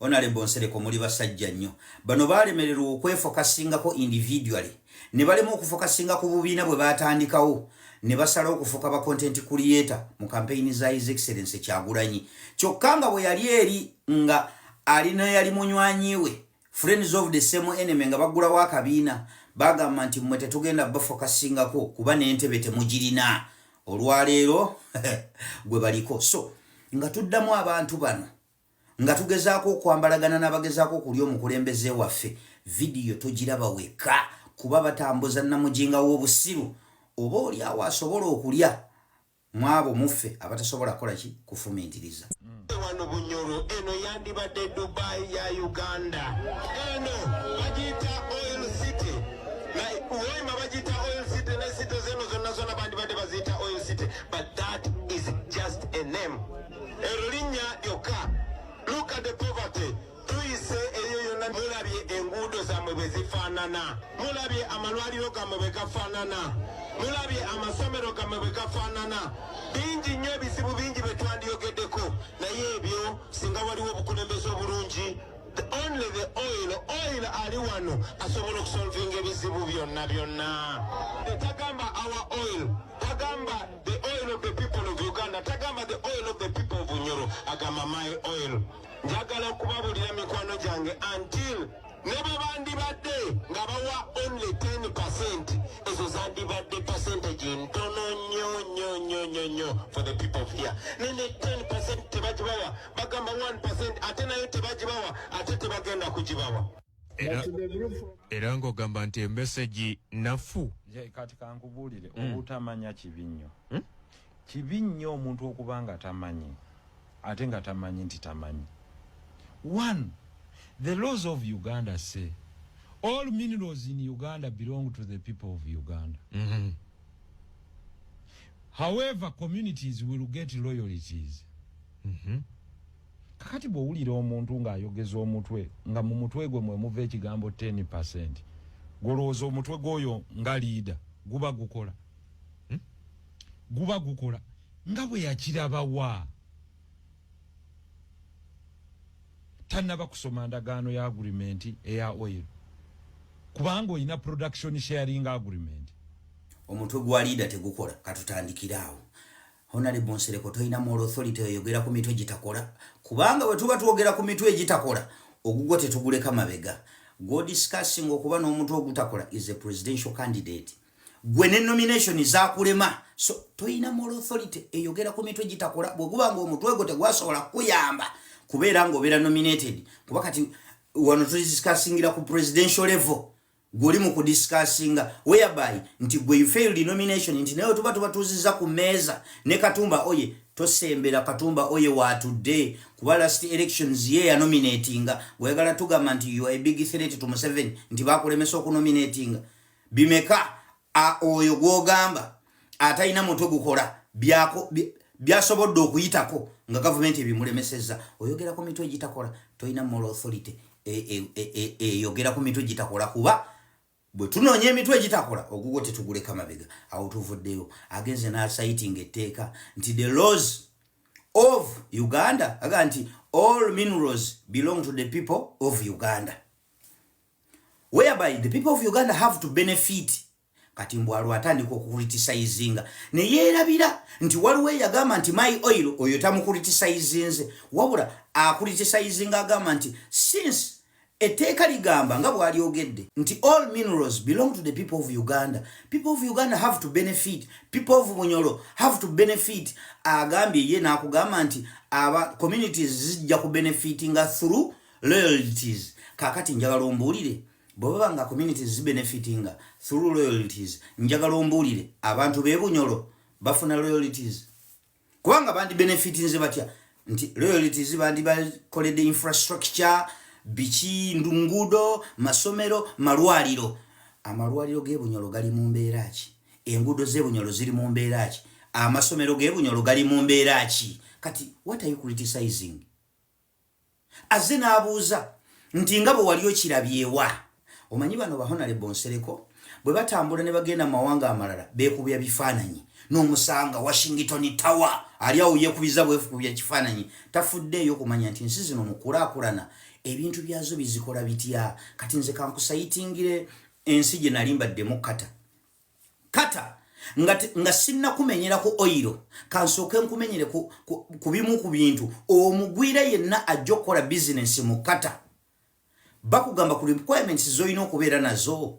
Honorable Nsereko, muli basajja nnyo. Bano balemererwa okwefocusingako individually ne balema okufocusinga ku bubiina bwe batandikawo, ne basalawo okufuuka ba content creator mu campaign za His Excellence Kyagulanyi. Kyokka nga bwe yali eri nga alina yali munywanyi we, friends of the same enemy, nga baggulawo akabiina, bagamba nti mmwe tetugenda bafocusingako kuba n'entebe temugirina. Olwaleero gwe baliko. So nga tuddamu abantu bano nga tugezaako okwambalagana n'abagezaako okulya omukulembeze waffe, vidiyo togiraba wekka kuba batambuza namujinga w'obusiru, oba oli awo asobola okulya mwabo muffe abatasobola kukola ki kufumintiriza. Wano Bunyoro, eno yandibadde Dubai ya Uganda. Eno bagiyita Oil City, Hoima bagiyita Oil City, ne city zeno zonna zonna bandibadde baziyita Oil City, but that is just a name. Eryo linnya lyokka. Look at the poverty. Tuyise eyo yonna, mulabye enguudo zammwe bwe zifaanana, mulabye amalwaliro gammwe bwe gafaanana, mulabye amasomero gammwe bwe gafaanana. Bingi nnyo, ebizibu bingi bye twandiyogeddeko, naye ebyo singa waliwo obukulembeze obulungi, only the oil, oil ali wano asobola okusolvinga ebizibu byonna byonna. Tagamba our oil, tagamba the oil of the people of Uganda, tagamba the oil of the people of Bunyoro, agamba my oil. Njagala okubabulira, mikwano gyange, until ne bwe bandibadde nga bawa only 10%, ezo zandibadde percentage ntono nnyo nnyo nnyo nnyo nnyo for the people of here. Nene 10% tebagibawa, bagamba 1%, ate nayo tebagibawa, ate tebagenda kugibawa. Era ng'ogamba nti emessage nafu. Kati kankubuulire, obutamanya kibi nnyo. Kibi nnyo omuntu okuba nga tamanyi, ate nga tamanyi nti tamanyi. One, the laws of Uganda say all minerals in Uganda belong to the people of Uganda. However, communities will get royalties. Kakati bw'owulira omuntu ng'ayogeza omutwe, nga mu mutwe gwe mwe muva ekigambo 10%, golowooza omutwe gw'oyo nga leader guba gukola? Guba gukola nga bwe yakirabawa? Tannaba kusoma ndagaano ya agreement eya oil, kubanga olina production sharing agreement. Omutwe gwa leader tegukola. Katutandikire awo. Honorable Nsereko, tolina moral authority oyogera ku mitwe gitakola, kubanga bwe tuba twogera ku mitwe egitakola, ogugwo tetuguleka mabega. Gwodiscussing okuba n'omutwe ogutakola is a presidential candidate. Gwe ne nomination zakulema, so toyina moral authority eyogera ku mitwe gitakola. Bwe guba nga omutwe gwo tegwasobola kukuyamba kubeera ng'obeera nominated, kuba kati wano tudiscussingira ku presidential level, gwoli mu kudiscussinga whereby nti gwe you failed nomination, nti naye tuba tubatuuziza ku mmeeza ne Katumba Oye, tosembera Katumba Oye waatudde, kuba last elections ye yanominatinga. Weyagala tugamba nti you are a big threat to Museveni, nti bakulemesa okunominatinga. Bimeka oyo gwogamba atalina mutwe gukola byasobodde okuyitako nga gavumenti ebimulemesezza? Oyogera ku mitwe egitakola, tolina moral authority eyogera ku mitwe gitakola, kuba bwe tunoonya emitwe egitakola, ogugwo tetuguleka mabega. Awo tuvuddeyo, agenze n'acitinga etteeka nti the laws of Uganda aga nti all minerals belong to the people of Uganda, whereby the people of Uganda have to benefit. Kati mbwalwo atandika okucriticizinga, neyeerabira nti waliwo eyagamba nti my oil. Oyo tamucriticizinze, wabula acriticizinga agamba nti since etteeka ligamba nga bw'alyogedde nti all minerals belong to the people of Uganda, people of Uganda have to benefit, people of Bunyoro have to benefit. Agambye ye n'akugamba nti aba communities zijja ku benefitinga through royalties. Kaakati njagala ombuulire, bwe baba nga communities zibenefitinga through royalties, njagala ombuulire, abantu b'e Bunyoro bafuna royalties? Kubanga bandi benefitinze batya nti royalties bandi bakoledde infrastructure, biki, nguudo, masomero, malwaliro? Amalwaliro g'ebunyolo gali mu mbeera ki? Enguudo z'ebunyolo ziri mu mbeera ki? Amasomero g'ebunyolo gali mu mbeera ki? Kati what are you criticizing? Azze n'abuuza nti nga bwe wali okirabyewa? Omanyi bano ba Honorable Nsereko bwe batambula ne bagenda mu mawanga amalala, beekubya bifaananyi. N'omusanga Washington Tower, ali awo yekubiza bwefukubya kifaananyi. Tafuddeeyo okumanya nti ensi zino mukulaakulana ebintu byazo bizikola bitya. Kati nze kankucitingire ensi gye nali mbaddemu, Qatar. Qatar nga sinnakumenyera ku oil, kansooke nkumenyere ku bimu ku bintu. Omugwira yenna ajja okukola bizinensi mu Qatar, bakugamba ku requirements z'olina okubeera nazo,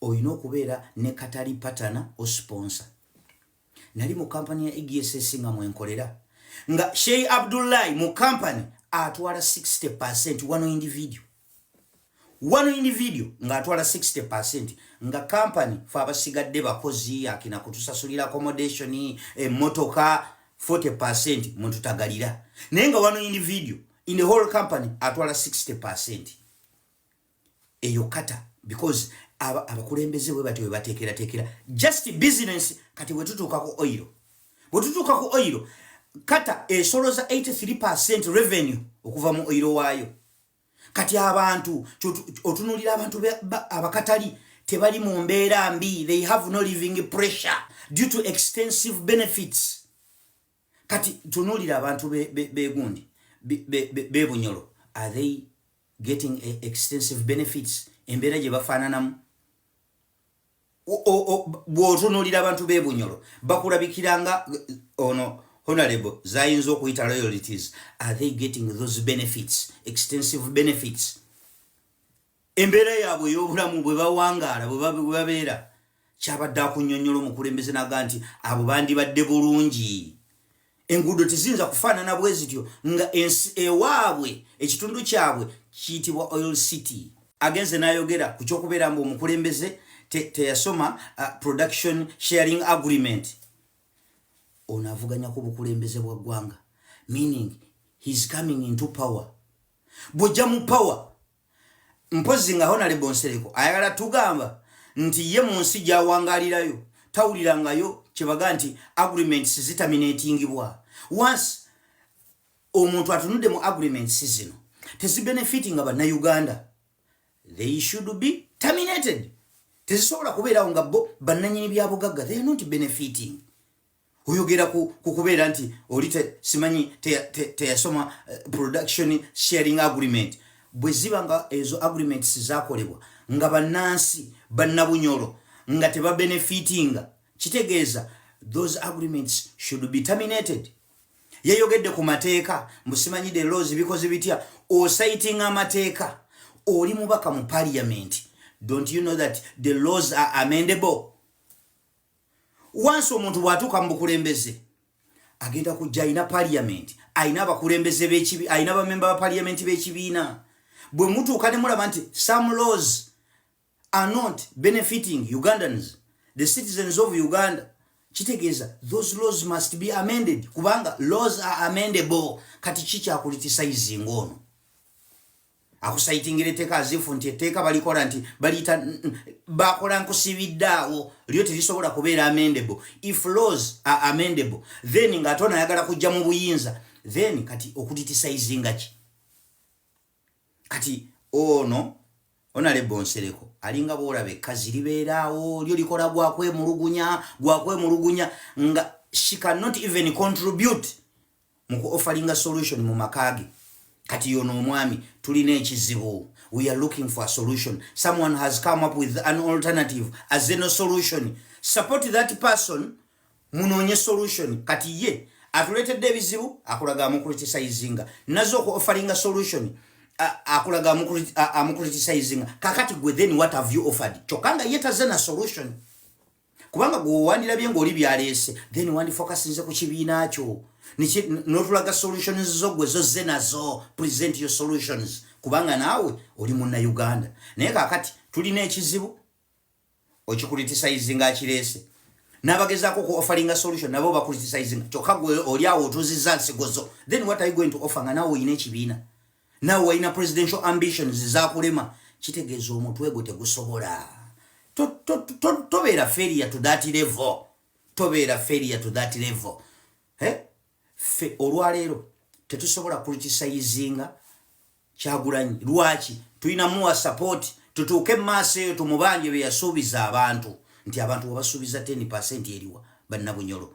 olina okubeera ne Qatari partner o sponsor. Nali mu kampani ya EGSS nga mwenkolera, nga Sheikh Abdullahi mu kampani atwala 60%, one individual, one individual ng'atwala 60%, nga kampani fe abasigadde bakozi, akina kutusasulira accommodation, emmotoka 40% mwetutagalira, naye nga one individual in the whole company atwala 60%. Eyo Qatar, because abakulembeze bwe batyo bwe bateekerateekera just business. Kati bwe tutuuka ku oil, bwe tutuuka ku oil, Qatar esoloza 83% revenue okuva mu oil waayo. Kati abantu otunuulira abantu Abakatali tebali mu mbeera mbi. They have no living pressure due to extensive benefits. Kati tunuulira abantu begundi bebunyolo, are they getting extensive benefits? Embeera gye bafaananamu, bw'otunuulira abantu b'ebunyolo bakulabikiranga ono honorable zayinza okuyita royalties. Are they getting those benefits, extensive benefits? Embeera yaabwe ey'obulamu bwe bawangaala, bwe babeera, kyabadde akunyonnyola omukulembeze naga nti abo bandibadde bulungi. Enguudo teziyinza kufaanana bwe zityo nga ensi ewaabwe, ekitundu kyabwe kiyitibwa Oil City. Agenze n'ayogera ku kyokubeera mbu omukulembeze teyasoma production sharing agreement. Ono avuganya ku bukulembeze bwa ggwanga, meaning he's coming into power. Bw'ojja mu power, mpozi nga Honorable Nsereko ayagala tugamba nti ye mu nsi gy'awangalirayo tawulirangayo kyebaga nti agreements ziterminatingibwa. Once omuntu atunudde mu agreements zino tezibenefitinga Bannayuganda, they should be terminated. Tezisobola kubeerawo nga bo bannanyini byabugagga they are not benefiting. Oyogera ku kubeera nti oli simanyi teyasoma production sharing agreement. Bwe ziba nga ezo agreements zakolebwa nga bannansi bannabunyolo nga tebabenefitinga, kitegeeza those agreements should be terminated. Yayogedde ku mateeka, mbusimanyi the laws bikoze bitya. Ocitinga amateeka, oli mubaka mu parliament. Don't you know that the laws are amendable? Once omuntu bw'atuuka mu bukulembeze, agenda kujja alina parliament, alina abakulembeze b'ekibi, alina bamemba ba parliament b'ekibiina. Bwe mutuuka ne mulaba nti some laws are not benefiting Ugandans, the citizens of Uganda, kitegeeza those laws must be amended, kubanga laws are amendable. Kati kikyacriticinga ono akucitingira etteeka azifu nti etteeka balikola nti baliyita bakola nkusibidde awo, lyo terisobola kubeera amendable. If laws are amendable, then ng'ate ono ayagala kujja mu buyinza, then kati okucriticizinga ki? Kati ono Honorable Nsereko alinga bwolaba ekkazi libeeraawo, lyo likola gwakwemulugunya, gwakwemulugunya, nga she cannot even contribute mu ku offeringa solution mu maka ge. Kati yono omwami, tulina ekizibu, we are looking for a solution. Someone has come up with an alternative as no solution. Support that person, munoonye solution. Kati ye atuleetedde ebizibu, akulaga amucriticizinga, nazo oku offeringa solution akulaga amucriticizinga. Kakati gwe then what have you offered? Kyokka nga ye taze na solution, kubanga gwe wandirabye ng'oli byaleese, then wandifocusinze ku kibiina kyo n'otulaga solutions zo gwe zozze nazo. Present your solutions, kubanga naawe oli Munnauganda. Naye kakati tulina ekizibu, okicriticinga akireese, n'abagezaako ku offeringa solution nabo bacriticinga. Kyokka gwe oli awo otuuzizza nsigo zo. Then what are you going to offer nga naawe olina ekibiina, naawe walina presidential ambitions zakulema? Kitegeeza omutwe gwe tegusobola. Tobeera failure to that level, tobeera failure to that level. Eh? Ffe olwaleero tetusobola criticizinga Kyagulanyi. Lwaki? Tulina muwa support tutuuke mumaaso eyo tumubanje bye yasuubiza abantu, nti abantu webasuubiza 10% eriwa. Bannabunyolo,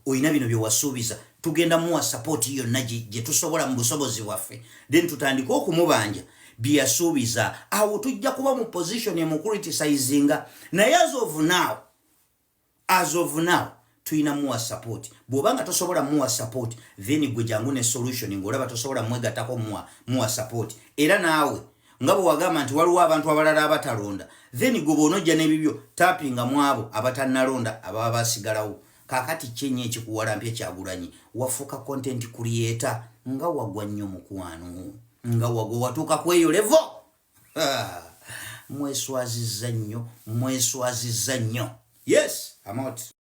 olina bino byewasuubiza, tugenda muwa support yonna gye tusobola mu busobozi bwaffe, then tutandike okumubanja byeyasuubiza. Awo tujja kuba mu position emucriticizinga, naye as of now tulina muwa support. Bw'oba nga tosobola muwa support, then gwe jangu ne solution. Ng'olaba tosobola mwegattako muwa support, era naawe nga bwe wagamba nti waliwo abantu abalala abatalonda, then gwe bw'onojja n'ebibyo, tapinga mu abo abatannalonda ababa basigalawo. Kaakati kyenyi ekikuwalampya, Kyagulanyi, wafuuka content creator nga wagwa nnyo, mukwano, nga wagwa watuuka ku eyo level. Mweswazizza nnyo, mweswazizza nnyo. Yes, I'm out.